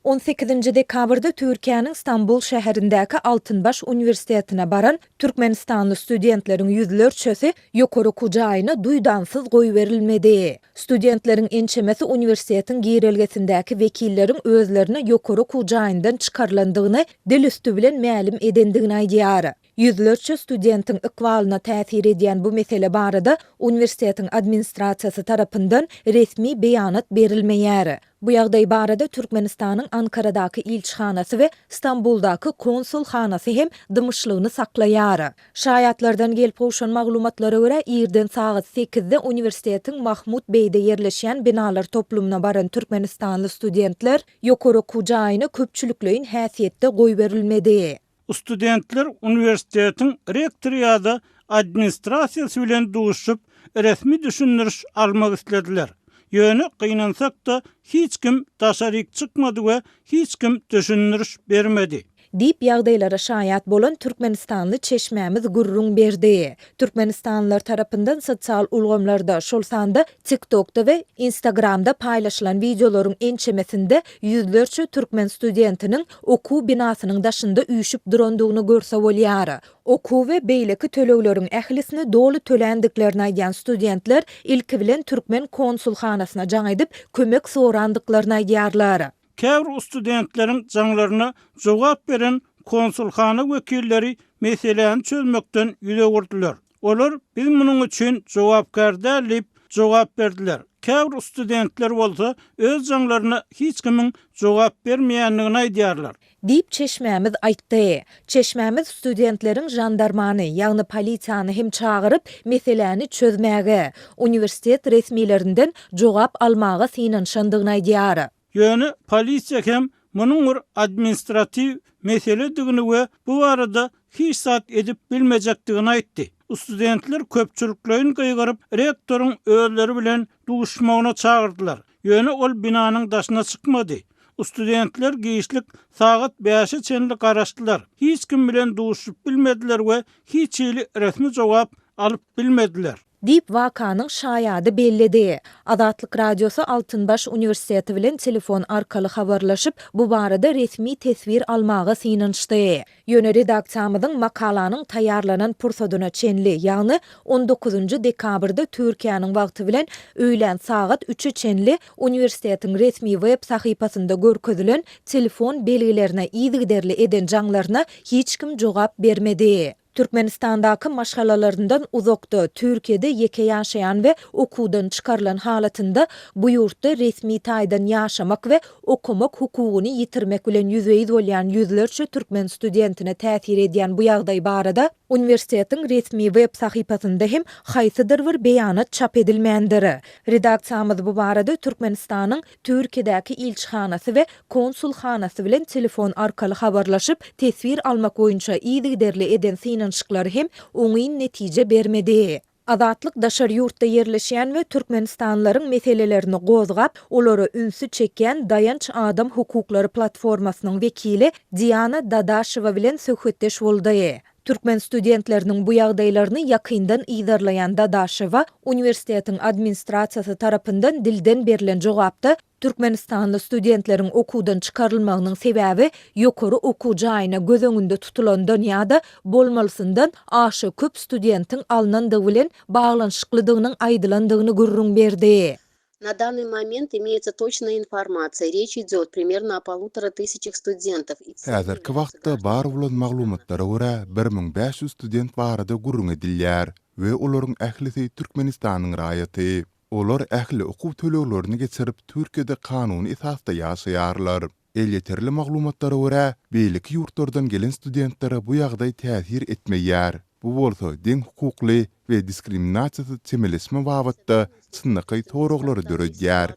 On sekizinji dekabrda Türkiýäniň Stambul şäherindäki Altynbaş uniwersitetine baran türkmenistanly studentleriň ýüzlerçesi ýokary okuw jaýyna duýdansyz goýberilmedi. Studentleriň ençemesi uniwersitetiň girelgesindäki wekilleriň özlerine ýokary okuw jaýyndan çykarylandygyny dil üsti bilen mälim edendigini aýdýar. Ýüzlerçe studentiň ykbalyna täsir edýän bu mesele barada uniwersitetiň administrasiýasy tarapyndan resmi beýanat berilmeýär. Bu ýagdaý barada Türkmenistanyň Ankaradaky ilçihanasy we Stambuldaky konsulhanasy hem dymyşlygyny saklaýar. Şaýatlardan gelip gowşan maglumatlara görä, irden sagat sekizde uniwersitetiň Mahmut Beýde ýerleşýän binalar toplumyna baran türkmenistanly studentler ýokary okuw jaýyna köpçülikleýin häsiýetde goýberilmedi. Studentler uniwersitetiň rektory ýa-da administrasiýasy bilen duşuşyp, resmi düşündiriş almak islediler. Ýöne, gynansak-da, hiç kim daşaryk çykmady we hiç kim düşündiriş bermedi. Diýip, ýagdaýlara şaýat bolan türkmenistanly çeşmämiz gürrüň berdi. Türkmenistanlylar tarapyndan sosial ulgamlarda, şol sanda TikTokda we Instagramda paýlaşylan wideolaryň ençemesinde ýüzlerçe türkmen studentiniň okuw binasynyň daşynda üýşüp durandygyny görse bolýar. Okuw we beýleki tölegleriň ählisini doly töländiklerini aýdýan studentler ilki bilen türkmen konsulhanasyna jaň edip, kömek sorandyklaryny aýdýarlar. Käbir studentleriň jaňlaryna jogap beren konsulhana wekilleri meseläni çözmekden ýüz öwürdiler. Olar biz munuň üçin jogapkär däl diýip, jogap berdiler. Käbir studentler bolsa öz jaňlaryna hiç kimiň jogap bermeýändigini aýdýarlar. Diýip, çeşmämiz aýtdy. Çeşmämiz studentleriň žandarmany, ýagny polisiýany hem çagyryp, meseläni çözmäge, uniwersitet resmilerinden jogap almaga synanyşandygyny aýdýar. Ýöne polisiýa hem munuň bir administratiw meseledigini we bu barada hiç zat edip bilmejekdigini aýtdy. Studentler köpçülikleýin gygyryp, rektoryň özleri bilen duşuşmagyna çagyrdylar. Ýöne ol binanyň daşyna çykmady. Studentler giçlik sagat bäşe çenli garaşdylar. Hiç kim bilen duşuşyp bilmediler we hiç hili resmi jogap alyp bilmediler. Diýip, wakanyň şaýady belledi. Azatlyk Radiosy Altynbaş uniwersiteti bilen telefon arkaly habarlaşyp, bu barada resmi teswir almaga synanyşdy. Ýöne redaksiýamyzyň makalanyň taýýarlanan pursadyna çenli, ýagny on dokuzynjy dekabrda Türkiýäniň wagty bilen öýlän sagat üçe çenli uniwersitetiň resmi web sahypasynda görkezilen telefon belgilerine yzygiderli eden jaňlaryna hiç kim jogap bermedi. Türkmenistandaky maşgalalaryndan uzakda, Türkiýede ýeke ýaşaýan we okuwdan çykarylan halatynda bu ýurtda resmi taýdan ýaşamak we okamak hukugyny ýitirmek bilen ýüzbe-ýüz bolýan ýüzlerçe türkmen studentine täsir edýän bu ýagdaý barada uniwersitetiň resmi web sahypasynda hem haýsydyr bir beýanat çap edilmändir. Redaksiýamyz bu barada Türkmenistanyň Türkiýedäki ilçihanasy we konsulhanasy bilen telefon arkaly habarlaşyp, teswir almak boýunça yzygiderli eden synanyşyklary hem oňyn netije bermedi. Azatlyk daşary ýurtda ýerleşýän we türkmenistanlylaryň meselelerini gozgap, olara ünsi çekýän Daýanç adam hukuklary platformasynyň wekili Diana Dadaşewa bilen söhbetdeş boldy. Türkmen studentleriniň bu ýagdaýlaryny ýakyndan yzarlaýan Dadaşewa uniwersitetiň administrasiýasy tarapyndan dilden berlen jogapda türkmenistanly studentleriň okuwdan çykarylmagynyň sebäbi ýokary okuw jaýyna göz öňünde tutulandan ýa-da bolmalysyndan aşa köp studentiň alnandygy bilen baglanyşyklydygynyň aýdylandygyny gürrüň berdi. Na dannyý moment imeýetsa toçnaýa informasiýa, reç idýot primerno o polutora tysyaçh studentov. Häzirki wagtda bar bolan maglumatlara görä, 1500 student barada gürrüň edilýär we olaryň ählisi Türkmenistanyň raýaty. Olar ähli okuw töleglerini geçirip, Türkiýede kanuny esasda ýaşaýarlar. Elýeterli maglumatlara görä, beýleki ýurtlardan gelen studentlere bu ýagdaý täsir etmeýär. Bu bolsa deň hukukly we diskriminasiýasyz çemeleşme babatda çynlakaý soraglary döredýär.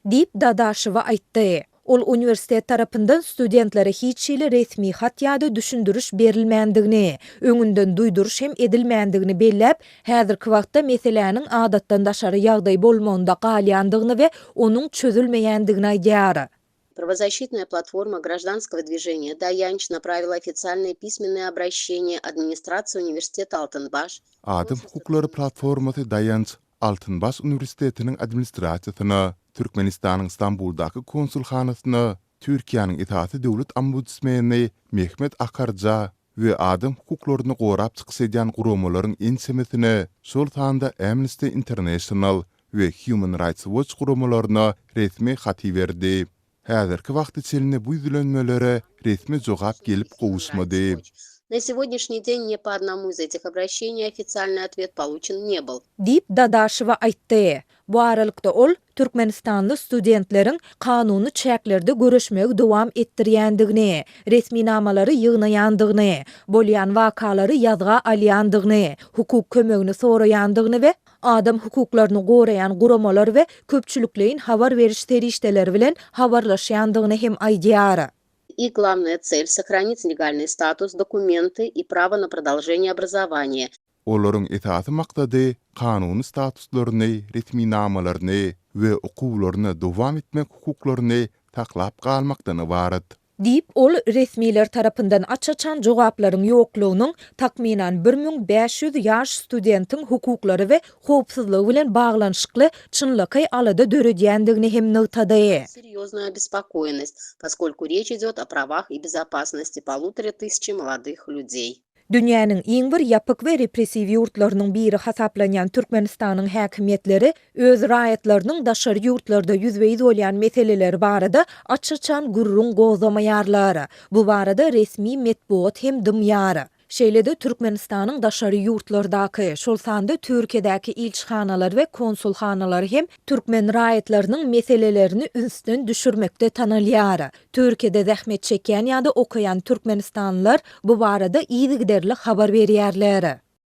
Diýip, Dadaşewa aýtdy. Ol uniwersitet tarapyndan studentlere hiç hili resmi hat ýa-da düşündiriş berilmändigini, öňünden duýduryş hem edilmändigini belläp, häzirki wagtda meseläniň adatdan daşary ýagdaý bolmagynda galýandygyny we onuň çözülmeýändigini aýdýar. Правозащитная платформа гражданского движения «Daýanç» направила официальное письменное обращение администрации университета «Altynbaş», Adam hukuklary platformasy Daýanç Altynbaş uniwersitetiniň administrasiýasyna, Türkmenistanyň Stambuldaky konsulhanasyna, Türkiýäniň esasy döwlet ombudsmeni Mehmet Akarja we adam hukuklaryny gorap çykyş edýän guramalaryň ençemesine, şol sanda Amnesty International we Human Rights Watch guramalaryna resmi hat iberdi. Häzirki wagta çenli bu ýüzlenmelere resmi jogap gelip gowuşmady. На сегодняшний день ни по одному из этих обращений официальный ответ получен не был. Diýip, Dadaşewa aýtdy. Bu aralykda, ol türkmenistanly studentleriň kanuny çäklerde göreşmegi dowam etdirýändigini, resminamalary ýygnaýandygyny, bolýan wakalary ýazga alýandygyny, hukuk kömegini soraýandygyny we adam hukuklaryny goraýan guramalar we köpçülikleýin habar beriş serişdeleri bilen habarlaşýandygyny hem aýdýar. Их главная цель, сохранить легальный статус, документы и право на продолжение образования. Olaryň esasy maksady kanuny statuslaryny, resminamalaryny we okuwlaryny dowam etmek hukuklaryny saklap galmakdan ybarat. Diýip, ol resmiler tarapyndan aç-açan jogaplaryň ýoklugynyň takmynan 1500 ýaş studentiň hukuklary we howpsuzlygy bilen baglanyşykly çynlakaý alada döredýändigini hem nygtady. Серьезную обеспокоенность, поскольку речь идет о правах и безопасности полутора тысячи молодых людей. Dünýäniň iň bir ýapyk we repressiw ýurtlarynyň biri hasaplanýan Türkmenistanyň häkimiýetleri öz raýatlarynyň daşary ýurtlarda ýüzbe-ýüz bolýan meseleleri barada aç-açan gürrüň gozgamaýarlar. Bu barada resmi metbugat hem dymýar. Şeýle-de Türkmenistanyň daşary ýurtlardaky, şol sanda Türkiýedäki ilçihanalary we konsulhanalary hem türkmen raýatlarynyň meselelerini ünsden düşürmekde tanalýar. Türkiýede zähmet çekýän ýa-da okaýan türkmenistanlylar bu barada yzygiderli habar berýärler.